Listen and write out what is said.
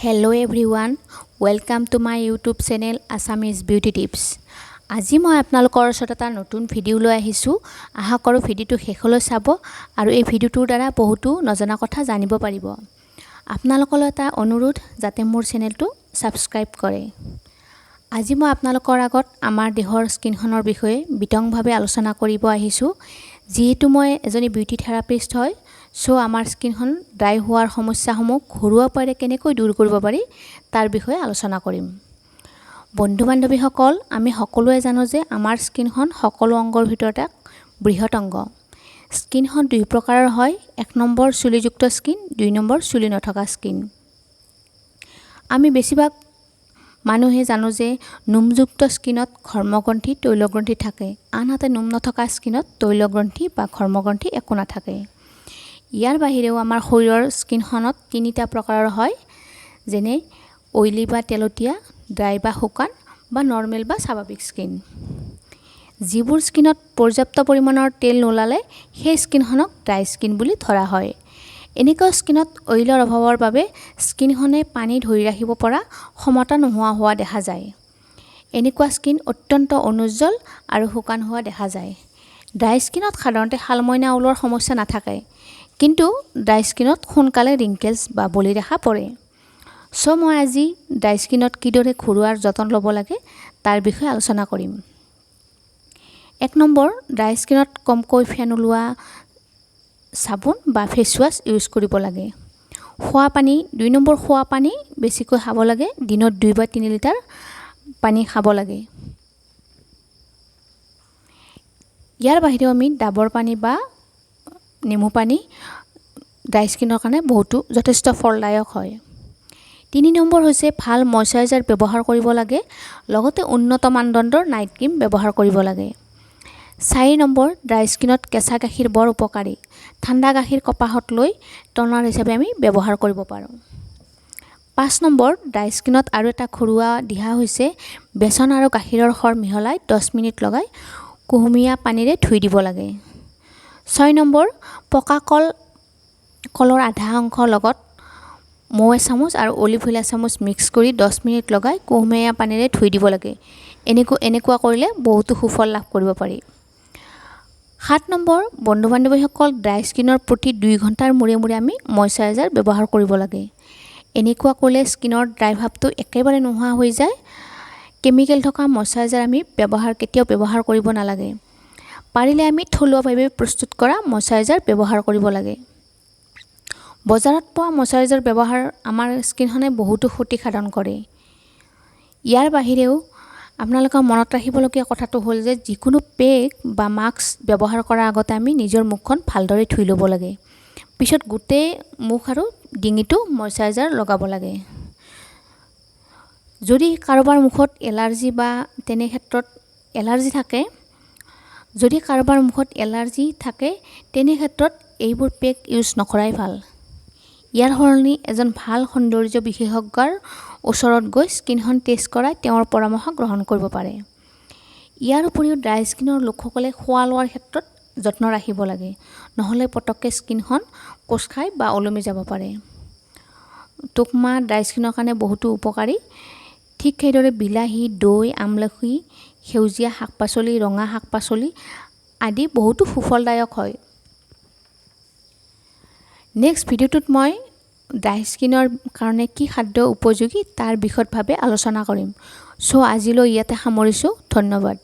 Hello everyone, welcome to my YouTube channel Assamese Beauty Tips। আজি মই আপোনালোকৰ ওচৰত এটা নতুন ভিডিঅ' লৈ আহিছোঁ। আশা কৰোঁ ভিডিঅ'টো শেষলৈ চাব আৰু এই ভিডিঅ'টোৰ দ্বাৰা বহুতো নজনা কথা জানিব পাৰিব। আপোনালোকলৈ এটা অনুৰোধ যাতে মোৰ চেনেলটো ছাবস্ক্ৰাইব কৰে। আজি মই আপোনালোকৰ আগত আমাৰ দেহৰ স্কিনখনৰ বিষয়ে বিতংভাৱে আলোচনা কৰিব আহিছোঁ। যিহেতু মই এজনী বিউটি থেৰাপিষ্ট হয়, চ' আমাৰ স্কিনখন ড্ৰাই হোৱাৰ সমস্যাসমূহ ঘৰুৱা উপায়েৰে কেনেকৈ দূৰ কৰিব পাৰি, তাৰ বিষয়ে আলোচনা কৰিম। বন্ধু বান্ধৱীসকল, আমি সকলোৱে জানো যে আমাৰ স্কিনখন সকলো অংগৰ ভিতৰত এক বৃহৎ অংগ। স্কিনখন দুই প্ৰকাৰৰ হয়। এক নম্বৰ চুলিযুক্ত স্কিন, দুই নম্বৰ চুলি নথকা স্কিন। আমি বেছিভাগ মানুহে জানো যে নোমযুক্ত স্কিনত ঘৰ্মগ্ৰন্থি, তৈলগ্ৰন্থি থাকে, আনহাতে নোম নথকা স্কিনত তৈলগ্ৰন্থি বা ঘৰ্মগ্ৰন্থি একো নাথাকে। ইয়াৰ বাহিৰেও আমাৰ শৰীৰৰ স্কিনখনত তিনিটা প্ৰকাৰৰ হয়, যেনে অইলি বা তেলতীয়া, ড্ৰাই বা শুকান বা নৰ্মেল বা স্বাভাৱিক স্কিন। যিবোৰ স্কিনত পৰ্যাপ্ত পৰিমাণৰ তেল নোলালে, সেই স্কিনখনক ড্ৰাই স্কিন বুলি ধৰা হয়। এনেকুৱা স্কিনত অইলৰ অভাৱৰ বাবে স্কিনখনে পানী ধৰি ৰাখিব পৰা ক্ষমতা নোহোৱা হোৱা দেখা যায়। এনেকুৱা স্কিন অত্যন্ত অনুজ্জ্বল আৰু শুকান হোৱা দেখা যায়। ড্ৰাই স্কিনত সাধাৰণতে শালমইনা ওলোৱাৰ সমস্যা নাথাকে, কিন্তু ড্ৰাই স্কিনত সোনকালে ৰিংকেলছ বা বলিৰেখা পৰে। চ' মই আজি ড্ৰাই স্কিনত কিদৰে ঘৰুৱা যতন ল'ব লাগে, তাৰ বিষয়ে আলোচনা কৰিম। এক নম্বৰ, ড্ৰাই স্কিনত কমকৈ ফেন ওলোৱা চাবোন বা ফেচ ৱাছ ইউজ কৰিব লাগে। খোৱা পানী, দুই নম্বৰ, খোৱা পানী বেছিকৈ খাব লাগে। দিনত 2 বা 3 লিটাৰ পানী খাব লাগে। ইয়াৰ বাহিৰেও আমি ডাবৰ পানী বা নেমু পানী ড্ৰাই স্কিনৰ কাৰণে বহুতো যথেষ্ট ফলদায়ক হয়। তিনি নম্বৰ হৈছে ভাল মইশ্চাৰাইজাৰ ব্যৱহাৰ কৰিব লাগে, লগতে উন্নত মানদণ্ডৰ নাইট ক্ৰীম ব্যৱহাৰ কৰিব লাগে। চাৰি নম্বৰ, ড্ৰাই স্কিনত কেঁচা গাখীৰ বৰ উপকাৰী। ঠাণ্ডা গাখীৰ কপাহত লৈ টনাৰ হিচাপে আমি ব্যৱহাৰ কৰিব পাৰোঁ। পাঁচ নম্বৰ, ড্ৰাই স্কিনত আৰু এটা ঘৰুৱা দিহা হৈছে বেচন আৰু গাখীৰৰ সৰ মিহলাই 10 মিনিট লগাই কুহুমীয়া পানীৰে ধুই দিব লাগে। ছয় নম্বৰ, পকা কল, কলৰ আধা অংশৰ লগত মৌ এচামুচ আৰু অলিভ অইল এচামুচ মিক্স কৰি 10 মিনিট লগাই কুহুমীয়া পানীৰে ধুই দিব লাগে। এনেকুৱা কৰিলে বহুতো সুফল লাভ কৰিব পাৰি। সাত নম্বৰ, বন্ধু বান্ধৱীসকল, ড্ৰাই স্কিনৰ প্ৰতি 2 ঘণ্টাৰ মূৰে মূৰে আমি মইশ্চাৰাইজাৰ ব্যৱহাৰ কৰিব লাগে। এনেকুৱা কৰিলে স্কিনৰ ড্ৰাই ভাৱটো একেবাৰে নোহোৱা হৈ যায়। কেমিকেল থকা মইশ্চাৰাইজাৰ আমি কেতিয়াও ব্যৱহাৰ কৰিব নালাগে। পাৰিলে আমি থলুৱাভাৱে প্ৰস্তুত কৰা মইশ্চাৰাইজাৰ ব্যৱহাৰ কৰিব লাগে। বজাৰত পোৱা মইশ্চাৰাইজাৰ ব্যৱহাৰ আমাৰ স্কিনখনে বহুতো ক্ষতি সাধন কৰে। ইয়াৰ বাহিৰেও আপোনালোকৰ মনত ৰাখিবলগীয়া কথাটো হ'ল যে যিকোনো পেক বা মাস্ক ব্যৱহাৰ কৰাৰ আগতে আমি নিজৰ মুখখন ভালদৰে ধুই ল'ব লাগে। পিছত গোটেই মুখ আৰু ডিঙিটো মইশ্চাৰাইজাৰ লগাব লাগে। যদি কাৰোবাৰ মুখত এলাৰ্জি বা তেনে ক্ষেত্ৰত এলাৰ্জি থাকে, যদি কাৰোবাৰ মুখত এলাৰ্জি থাকে, তেনে ক্ষেত্ৰত এইবোৰ পেক ইউজ নকৰাই ভাল। ইয়াৰ সলনি এজন ভাল সৌন্দৰ্য বিশেষজ্ঞৰ ওচৰত গৈ স্কিনখন টেষ্ট কৰাই তেওঁৰ পৰামৰ্শ গ্ৰহণ কৰিব পাৰে। ইয়াৰ উপৰিও ড্ৰাই স্কিনৰ লোকসকলে খোৱা লোৱাৰ ক্ষেত্ৰত যত্ন ৰাখিব লাগে, নহ'লে পটককৈ স্কিনখন কোঁচ খাই বা ওলমি যাব পাৰে। টোকমা ড্ৰাই স্কিনৰ কাৰণে বহুতো উপকাৰী। ঠিক সেইদৰে বিলাহী, দৈ, আমলখি, সেউজীয়া শাক পাচলি, ৰঙা শাক পাচলি আদি বহুতো সুফলদায়ক হয়। নেক্সট ভিডিঅ'টোত মই ড্ৰাই স্কিনৰ কাৰণে কি খাদ্য উপযোগী, তাৰ বিশদভাৱে আলোচনা কৰিম। চ' আজিলৈ ইয়াতে সামৰিছোঁ। ধন্যবাদ।